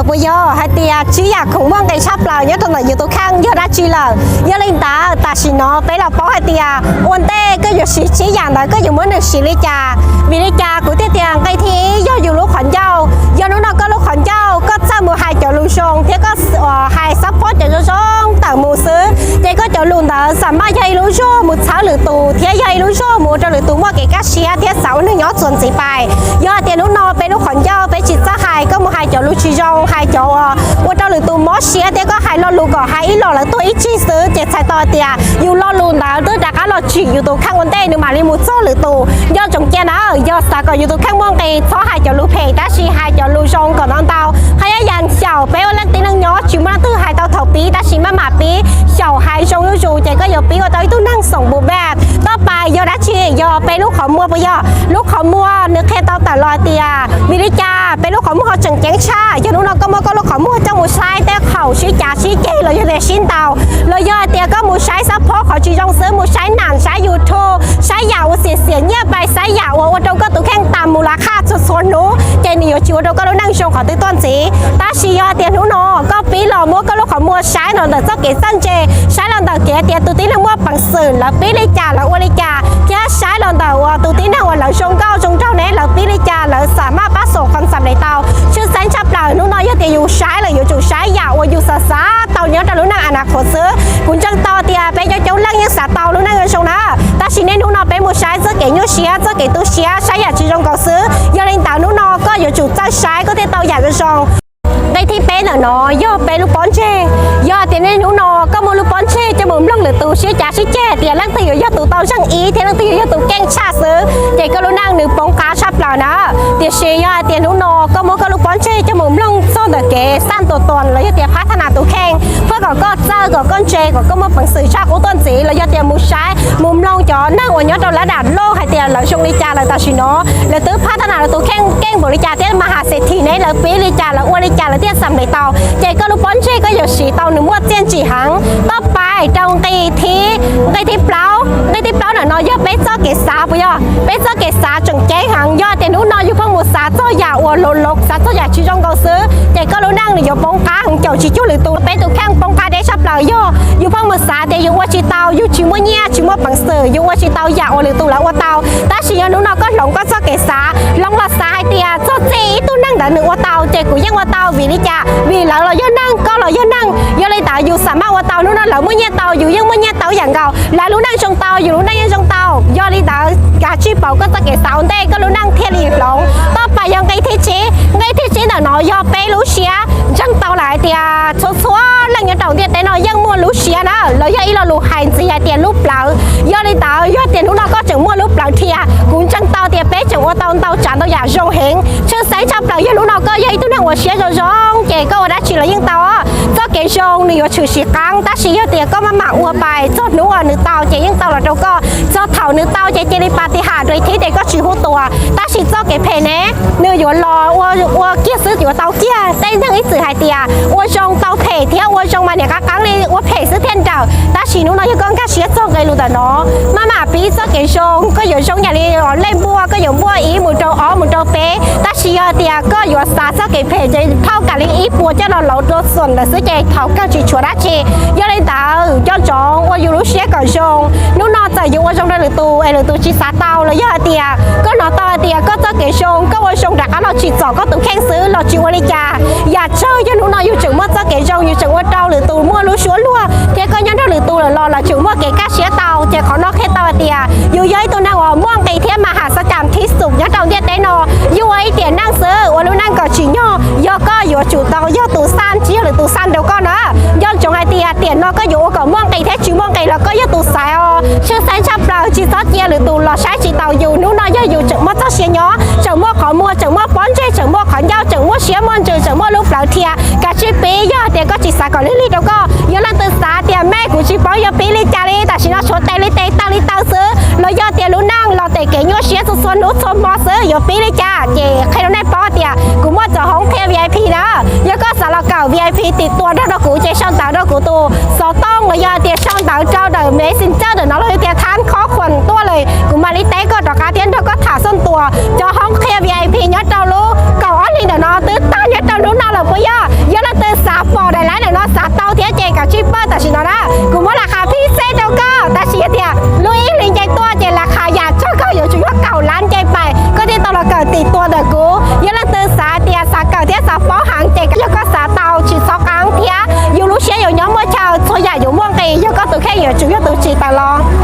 Puas yog hais tias tsib yam khoom muaj nqis tshaj plaws nyob rau ntawm yus tus kheej yog dab tsi lawm? Yog li ntawd tam sim no peb los paub hais tias ua ntej koj yuav siv tsib yam ntawd koj yuav muab nws siv li cas? Vim li cas kuv thiaj tias nqe thib ib yog yus lub qhov ncauj? Yog hnub no koj lub qhov ncauj koj txawj mus hais cov lus zoo thiab koj hais xab phob cov zoo zoo tawm mus xwb, ces koj cov lus ntawd xam maj yog ib lub zog mus txhawb lwm tus thiab yog ib lub zog mus ua rau lwm tus muaj kev kaj siab thiab xav ua neeg nyob txuas ntxiv pais. Yog hais tias hnub no peb lub qhov ncauj peb tsis txawj hais, koj mus hais cov lus tsis zoo, hais cov uas ua rau lwm tus mob siab thiab koj hais lo lus kom hais ib los lawv tuag ib tsig xwb, ces txhais tau tias yus lo lus ntawd twb rov qab los tsim yus tus kheej ua ntej nws mam li mus txog lwm tus. Nco ntsoov cia na, yog xav kom yus tus kheej muaj nqis txhob hais cov lus phem tab sis hais cov lus zoo kom ntau ntau. Qhov yog yam xyaum peb ua leej tib neeg nyob tsis muaj leej twg hais tau thaum pib tab sis maj mam pib xyaum hais zoo zuj zus ces koj yuav pib ua tau ib tug neeg xoom npum npaj. Toj pais yog dab tsi? Yog peb lub qhov muag puas yog? Lub qhov muag nws qhia tau tawm los tias vim li cas peb lub qhov muag ho tseem ceeb tshaj. Yog hnub no koj muab koj lub qhov muag coj mus saib tej khaum sib cav sib ceg los yog tias sib ntaus, los yog hais tias koj mus saib xab phob qhov tsis zoo xwb, mus saib nam saib YouTube, saib yam uas xiam xiam nyiaj pais, saib yam uas ua rau koj tus kheej tas mus lav qhaj txhua txhua hnub, ces nws yuav tsis ua rau koj lub neej zoo qhov twg tuaj ntxiv. Tab sis yog hais tias hnub no koj pib los muab koj lub qhov muag saib los ntawm txoj kev txawj ntse, saib los ntawm kev tias tus tib neeg muaj peev xwm lawv pib li cas lawv ua li cas, thiab saib los ntawm uas tus tib neeg uas lawv zoo nkauj zoo nraug ne lawv pib li cas lawv xam maj pab xom qhov xam li tau, tshwj xeeb tshaj plaws hnub no yog tias yus saib lawm yuav tsum saib yam uas yus xav xav tau nyob rau lub neej a na qhuav xwb. Kuv ntseeg tau tias peb coob coob leej yeej xav tau lub neej zoo na, tab sis niaj hnub no peb mus saib txoj kev nyuaj siab, txoj kev tu siab, saib yam tsis zoo nkaus xwb. Yog li ntawd hnub no koj yuav tsum txawj saib koj thiaj tau yam zoo zoo. Nqe thib peb ntawm no yog peb lub pob ntseg. Yog tias niaj hnub no koj muab lub pob ntseg coj mus mloog lwm tus sib cav sib ceg tias leej twg yuav yog tus tau zeej ib thiab leej twg yuav yog tus keej tshaj xwb, ces koj lub neej nws poob qab tshaj plaws na. Tiam sis yog hais tias hnub no koj muab koj lub pob ntseg coj mus mloog txog ntawm kev xaj tuas tuas los yog tias phab thab nas tus kheej, thiab kom koj txawj, kom koj ntse, kom koj muaj peev xwm zaj qub tuaj ntxiv, los yog tias mus saib mus mloog cov neeg uas nyob rau lab dam loj hais tias lawv zoo li cas lawm tam sim no, lawv twb phab thab nas lawv tus kheej keej npaum li cas thiab mas has xes thim ne lawv pib li cas lawv ua li cas lawv thiaj xam li tau, ces koj lub pob ntseg koj yuav siv tau nws muaj txiaj ntsim heev. Toj pais rau nqe thib, nqe thib plaub. Nqe thib plaub ntawm no yog peb txoj kev xav puas yog? Peb txoj kev xav tseem ceeb heev. Yog tias hnub no yus pheej mus xav txog yam uas laus laus, xav txog yam tsis zoo nkaus xwb, ces koj lub neej nws yuav poob qab heev caum tsis cuag lwm tus. Peb tus kheej poob qab deb tshaj plaws yog yus pheej mus xav tias yus ua tsis tau, yus tsis muaj nyiaj tsis muaj peev xwm, yus ua tsis tau yam uas lwm tus lawv ua tau. Tab sis yog hnub no koj hloov koj txoj kev xav, hloov los xav hais tias txog txij ib tug neeg ntawd nws ua tau ces kuv yeej ua tau, vim li cas? Vim lawv los yog neeg, koj los yog neeg. Yog li ntawd yus xam maj ua tau, hnub no lawv muaj nyiaj tau yus yeej muaj nyiaj tau yam nkaus, lawv lub neej zoo tau yus lub neej yeej zoo tau. Yog li ntawd kav tsij pauv koj txoj kev xav ua ntej koj lub neej thiaj li hloov. Toj pais yog nqe thib tsib. Nqe thib tsib ntawm no yog peb lub siab. Ntseeg tau lawm hais tias txhua txhua leej nyob rau ntiaj teb no yeej muaj lub siab na, los yog ib lo lus hais ntxiv hais tias lub plawv. Yog li ntawd yog tias hnub no koj tseem muaj lub plawv dhia, kuv ntseeg tau tias peb tseem ua tau ntau tsav ntau yam zoo heev. Tshwj xeeb tshaj plaws yog hnub no koj yog ib tug neeg uas siab zoo zoo ces koj ua dab tsi los yeej tau. Txoj kev zoo nws yuav tshwm sim qeeb, tab sis yog tias koj maj mam ua pais txog hnub uas nws tau ces yeej tau los rau koj. Txog thaum nws tau ces cia li pas tis ham rau ib thib ces koj tsis hu tuas. Tab sis txoj kev phem ne, nws yuav los ua, ua kiag xwb yuav tau kiag. Tej neeg ib txwm hais tias ua zoo tau phem thiab ua zoo mas niam qab qeeb li ua phem xwb thiaj nrawm. Tab sis hnub no yog koj nkag siab txog nqe lus ntawm no, maj mam pib txoj kev zoo, koj yuav zoo yam li lej npuaj, koj yuav npuaj ib mus rau ob mus rau peb. Tab sis yog tias koj yuav xav txoj kev phem ces thauj kam li ib puas coj los lauv rau xoom lawm xwb ces thaum kawg tsis tshuav dab tsi. Yog li ntawd nco ntsoov ua yus lub siab kom zoo. Hnub no txawm yus ua zoo rau lwm tus es lwm tus tsis xav tau los yog hais tias koj hnov tau hais tias koj txoj kev zoo koj ua zoo rov qab los tsim txom koj tus kheej xwb los tsis ua li cas. Yam tsawg yog hnub no yus tseem muaj txoj kev zoo, yus tseem ua rau lwm tus muaj lub suab luag thiab koj nyob nrog lwm tus lawm los lawv tseem muaj kev kaj siab tau, ces qhov no qhia tau hais tias yus yog ib tug neeg uas muaj nqis thiab mas has xav kam thib xum nyob rau ntiaj teb no. Yus ua ib tiam neej xwb ua lub neej kom tsim nyog, yog koj yuav tsum tau yog tus xaj tsis yog lwm tus xaj rau koj na. Nco ntsoov hais tias tiam no koj yuav ua kom muaj nqis thiab tsis muaj nqis los koj yog tus xaiv os. Tshwj xeeb tshaj plaws tsis txhob cia lwm tus los saib tsis taus yus. Hnub no yog yus tseem muaj txoj sia nyob, tseem muaj qhov muag, tseem muaj pob ntseg, tseem muaj qhov ncauj, tseem muaj siab muaj ntsws, tseem muaj lub plawv dhia, kav tsij pib. Yog tias koj tsis xav kom lig lig rau koj, yog leej twg xav tias mej kuv tsis paub yuav pib li cas li, tam sim no tshuav tes li tes taw li taw xwb los yog tias lub neej los tes kev nyuaj siab txhua txhua hnub txhua hmo xwb yuav pib li cas, ces qhia rau nej paub tias kuv muaj cov hoob qhia V I P na. Yog koj xav los kawm V I P tiv tuas nrog rau kuv ces sau ntawv rau kuv tus xov tooj los yog tias sau ntawv rau ntawm Messenger ntawm no los yog tias thab khob khuam tuaj lawm kuv mam li teb koj rov qab thiab nrog koj tham xoj tuas. Cov hoob qhia V I P nyob rau lub kaum ob hlis ntawm no twb tag nyob rau hnub no lawm puas yog? Xeb rau koj, tab sis yog tias lub ib hlis nce tuaj ces las khas yam tsawg koj yuav tsum yog kaum lab nce pais koj thiaj tau los kawm tim tua ntawm kuv. Yog leej twg xav tias xav kawm thiab xav paub heev ces yog koj xav tau tsis txhob qeeb thiab yus lub siab yuav nyob muaj chaw, txhua yam yuav muaj nqis, yog koj tus kheej yuav tsum yog tus tsim tawm los.